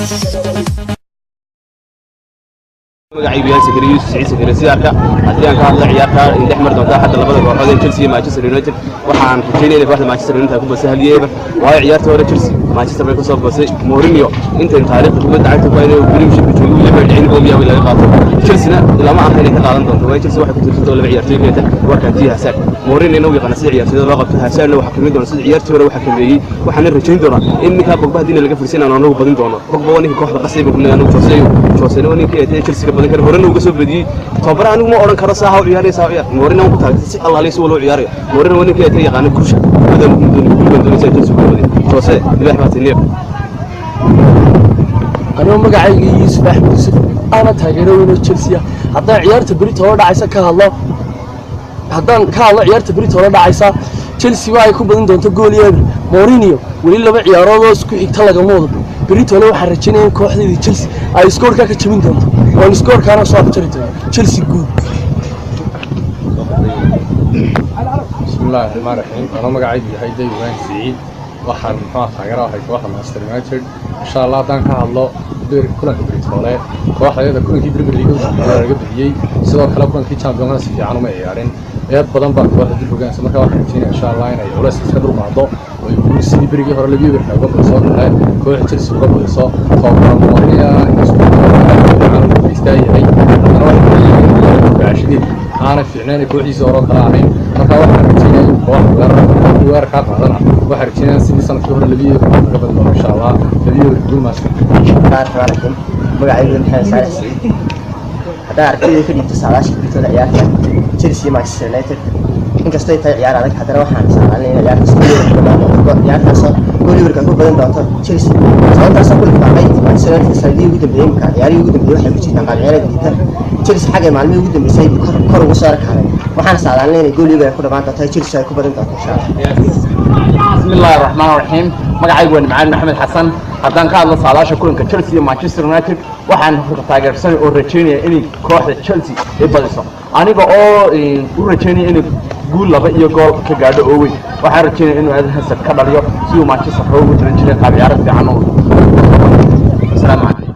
Magacaygu yahay Sakariya Yuusuf Siciid Sakariya Sidaarka. Haddii aan ka hadla ciyaarta ay dhex mari doonta hadda labada kooxood ee Chelsea iyo Manchester United, waxaan rajaynaya inay kooxda Manchester United ay ku badisay hal iyo eber, waayo ciyaarta hore Chelsea Manchester bay kasoo badisay. Mourinho intaynu taariikhda kubadda cagta ku haynay Premiership joogay weli bay dhicin gool yaabay laga qaato. Chelsea-na lama aha inay ka qaadan doonto, waayo Chelsea waxay ku tiirsan laba ciyaartoy keenta, waa Kanti iyo Hazard. Mourinho inuu yaqaana sida ciyaartoyda loo qabto, Hazardna waxaa kamin doona sida ciyaartii hore waxaa kameeyey. Waxaana rajayn doonaa in ninkaa Pogba haddii laga fursan aan anagu badin doono. Pogba waa ninka kooxda qasay baan ku leeyahay anagu. Jose waa ninkii ay Chelsea ka badan kara, horena uga soo badiyey. Tababaraha anigu ma oran karo saa u ciyaaraya, saa u ciyaar. Mourinho ku taageersan si allaaliya si waloo ciyaarayo. Mourinho waa ninkii ay yaqaana guusha badan, guul baan doonaysaa Chelsea ku badiyo. Jose libaax baa tiniyo. Anigoo magacayga Yuusuf Axmed Yuusuf ana taageero weyn oo Chelsea ah, haddaan ciyaarta berito la dhacaysa ka hadlo, haddaan ka hadlo ciyaarta berito la dhacaysa, Chelsea waxay ku badin doonto gool iyo eber. Mourinho weli laba ciyaarood oo isku xigta lagama wado. Berito waxaan rajaynaya in kooxdeeda Chelsea ay iskoorkaa ka jabin doonto, oon iskoorkaana soo afjari doono. Chelsea guud. Bismillahi raxmaan raxiim. Anoo magacaygu yahay Day Ibrahim Siciid, waxaan muxuu taageera ahay kooxda Manchester United. Insha Allah haddaan ka hadlo kulanka Britoole, kooxda iyada kulankii Premier League u dambeeyay laga bixiyey, sidoo kale kulankii Champions si fiican uma ciyaarin, eed badan baa kooxda dul hogaansa. Marka waxaan rajeynaya insha Allah inay culays iska dul qaado oo ay guul sidii berigii hore labiyo eberka uga badiso kale kooxda Chelsea uga badiso. Tababara Mourinho inkastoo fiican u guulaystaa yahay, haddana waxay aanay fiicnayn kooxdiisa hore oo kale ahayn. Marka waxaan rajeynaya in koox weerar weerar kaa qaadana, waxaan rajeynaya sidii sanadkii hore labiyo eber kaga badin doono insha Allah, labiyo eber guul Manchester. Bismillaahi. Magacaygu Maxamed Saalax Siciid. Haddaan aragtidayda ka dhiibto saadaasha birtooda ciyaarta Chelsea Manchester United, inkastoo ay tahay ciyaar adag, haddana waxaan saadaalinay in ciyaartaas gool eber ku dhamaan doonto, ciyaartaasoo gool eberka ku badan doonto Chelsea. Sababtaasoo ku lifaaqay Manchester United sanadihii ugu dambeeyey, imika ciyaarihii ugu dambeeyey waxay ku jirtaan qaab ciyaareed liita. Chelsea xagga maalmihii ugu dambeysay kor ugu soo arkaaday. Waxaana saadaalinay inay gool eber ku dhamaan doonto, Chelsea ay ku badan doonto insha Allah. Bismillahi raxmaan raxiim. Magacaygu waa Nimcaan Maxamed Xasan. Haddaan ka hadlo saadaasha kulanka Chelsea iyo Manchester United, waxaan taageersanay oo rajaynaya inay kooxda Chelsea ay badiso, aniga oo u rajaynaya inay guul laba iyo gool ka gaadho oo weyn. Waxaan rajaynaya inuu Eden Hazard ka dhaliyo siduu Manchester hore ugu jiran jiray qaab ciyaaro fiican. Oo asalaamu calaykum.